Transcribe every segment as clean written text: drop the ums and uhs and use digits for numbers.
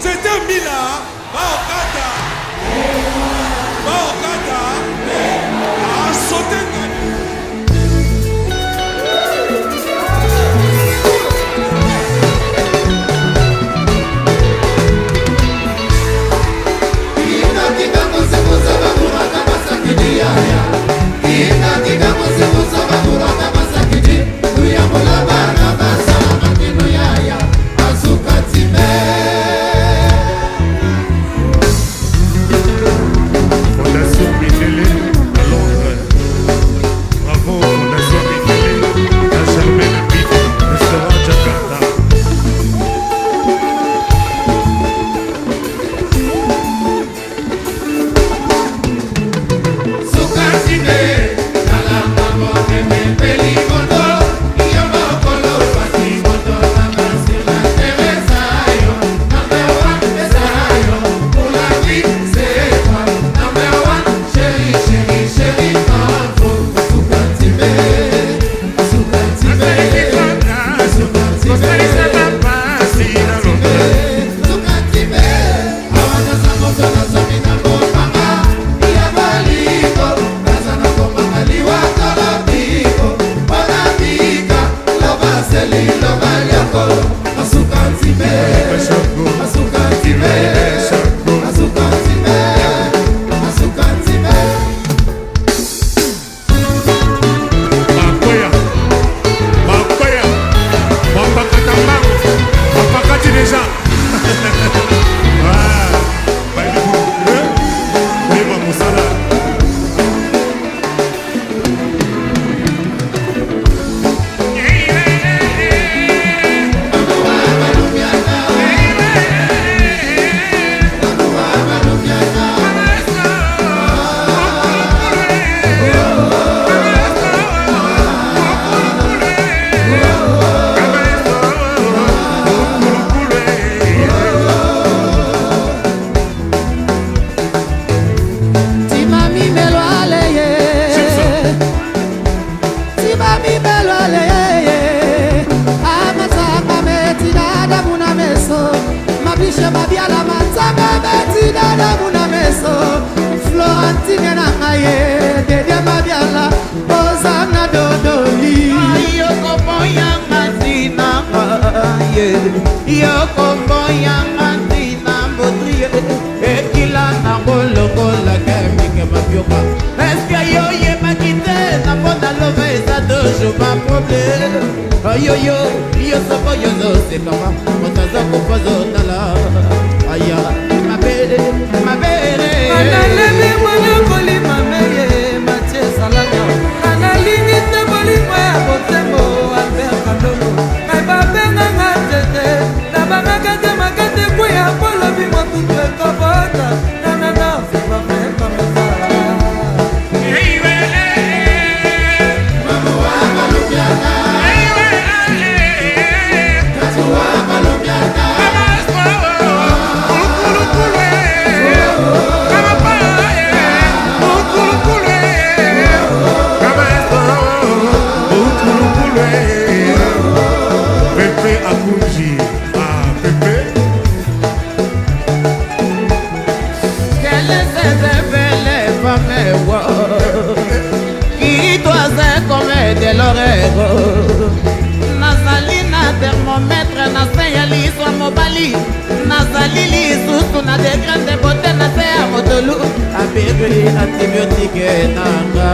Nzete mbila baokata baokata asote ngai. Fondation Mindele à Londres. Bravo Fondation Mindele à Germaine Bit, restaurant Jakarta. Bakwea, bakwea, bapakata mbangu, bapakati deja. Ah, bayebi eh, koyeba mosala. Timami melwale ye. Timami melwale ye. Amatanga metidada muna meso. Mabishe mabiala matanga metidada muna meso. Florentine na ngaye Dede mabiala ozana dodoli. Yokoboyanga ntina ye, yokoboyanga ntina mbotrie, ekila nango lokola kemike mabioka. Eske yo oyebaki te na mpo na lova eza toujours ba problème. Oyoyo yo soko yo ozosekama moto azokufa ozotala aya mabe mabele. Analembi mwana kolima meye Matie Salaka. Analingi te bolingo ya bosembo Albert Kandolo. Ngai babenganga tete nabangaka te makate kweya polobi motutu ekobota nanana c'est pas vrai comme ça. Pepe Akunji. Ah, Pepe. Quelle est belle femme qui doit comme de l'oreille. Nazali na thermomètre na se ya liso ya mobali, nazali lisusu na degré de beauté na se ya motolu abiri antibiotique nanga.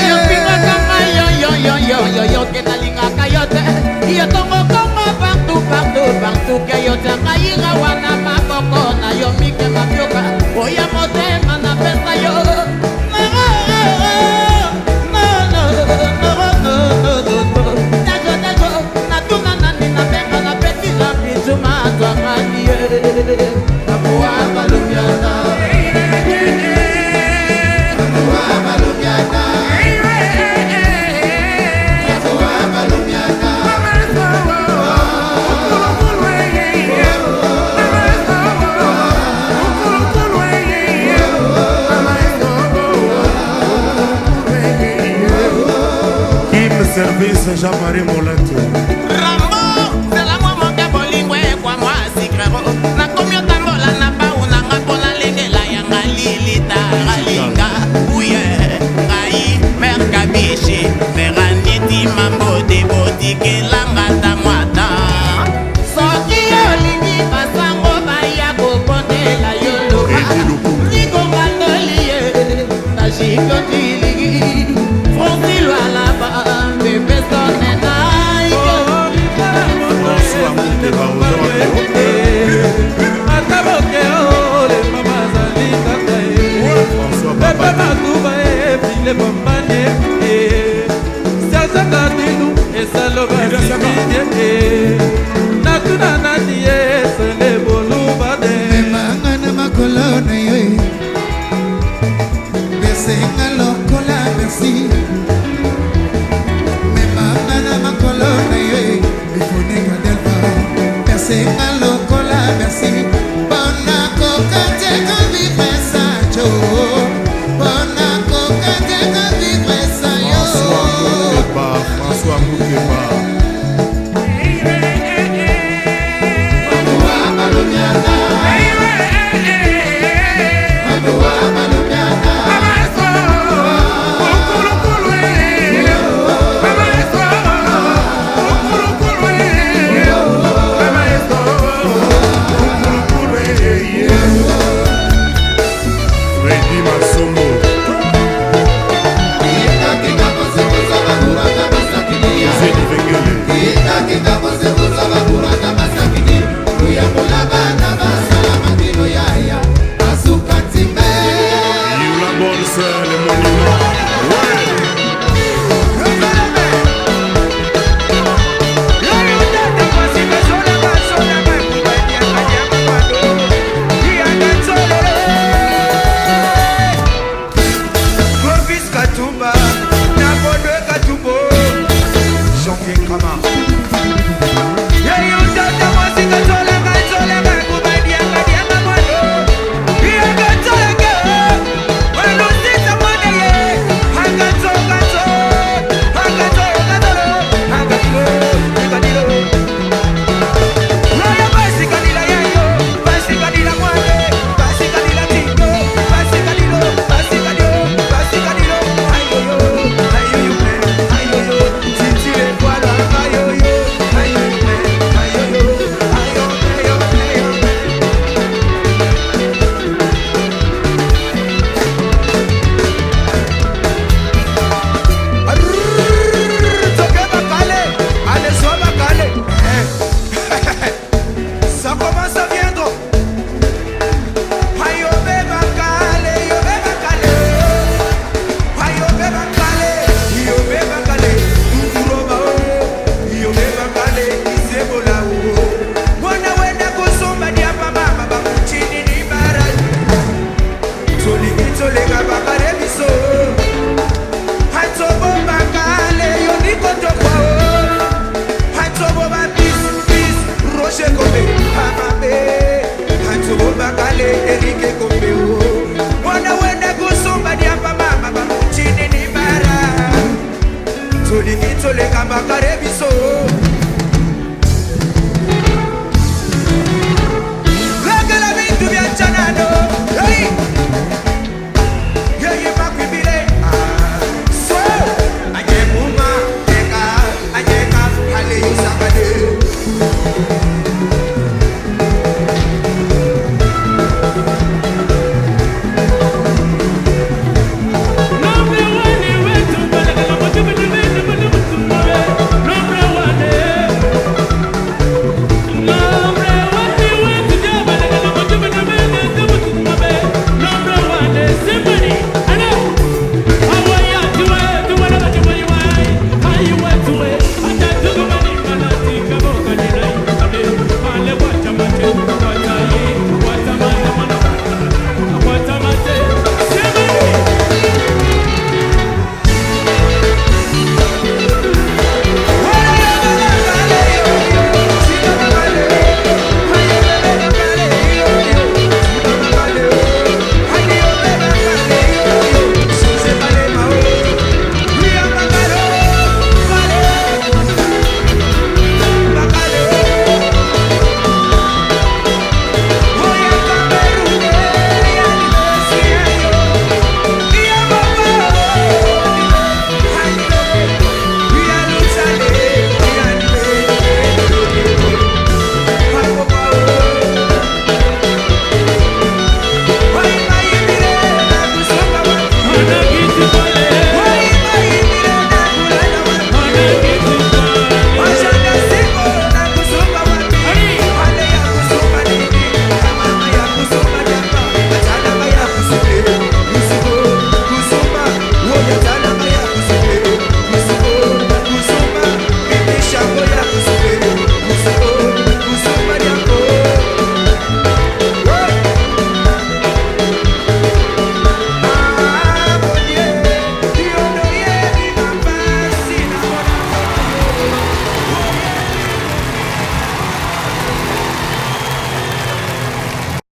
Yopingaka ngai yoyoyoyoyo ke nalingaka yo te, yo tongo kongo partout partout partout ke yo tia ngai wana maboko na yo mike mabioka oya motema napesa yo. Natuna nani nabenga na peti Jean Bijuma twangani ye nabuwa balumiana. Service Jean-Marie Molato. Rambo zela mwa moke bolingo ekwa mwa sikrero nakomi otambola na bau nanga mpo nalengela yanga lilita alinga uye ngai merkabishi veraniti mambode botikelanga ta mwata soki olingi basango baya kobondela yo loba Edi Lukungu. nikongandoli ye na jikotiligi fransilwalaba bebesonenai. François Mouteba, oza Ata boke ole mama azali kaka ye. François Pepe Papa. Makuba e file bombane e Serge Kadilu esalo basibidie e Natuna nani ye sele bolubade. Memanga na makolo na yo e. Besenga lokola merci. Memanga na makolo na yo e. Bifunika delva besenga lokola merci. Mpona koka te kovivre sanjo, mpona koka te kovivre sayo. François Mouteba, François Mouteba. Freddy Masombo, José Divengele. Yula Bonne, le monument. Ouais. Clovis Katumba, Nabodo Katumbo, Jean-Pierre Kama. Ça commence à viendre. Ayo beba kale, yo beba kale. Ayo beba kale, yo beba kale. Tukuroba o, yo beba kale, isebola o. Mwana wenda kusomba diapa mama bakuchini ni bara. Tolingi tolenga bakare biso. Atsobo bakale, yo nikotokwa o. Atsobo ba bis bis, Roger Kombe, Amabe. Atsobo bakale, Erike Kombe o. Mwana wenda kusomba diapa mama bakuchini ni bara. Tolingi tolenga bakare biso.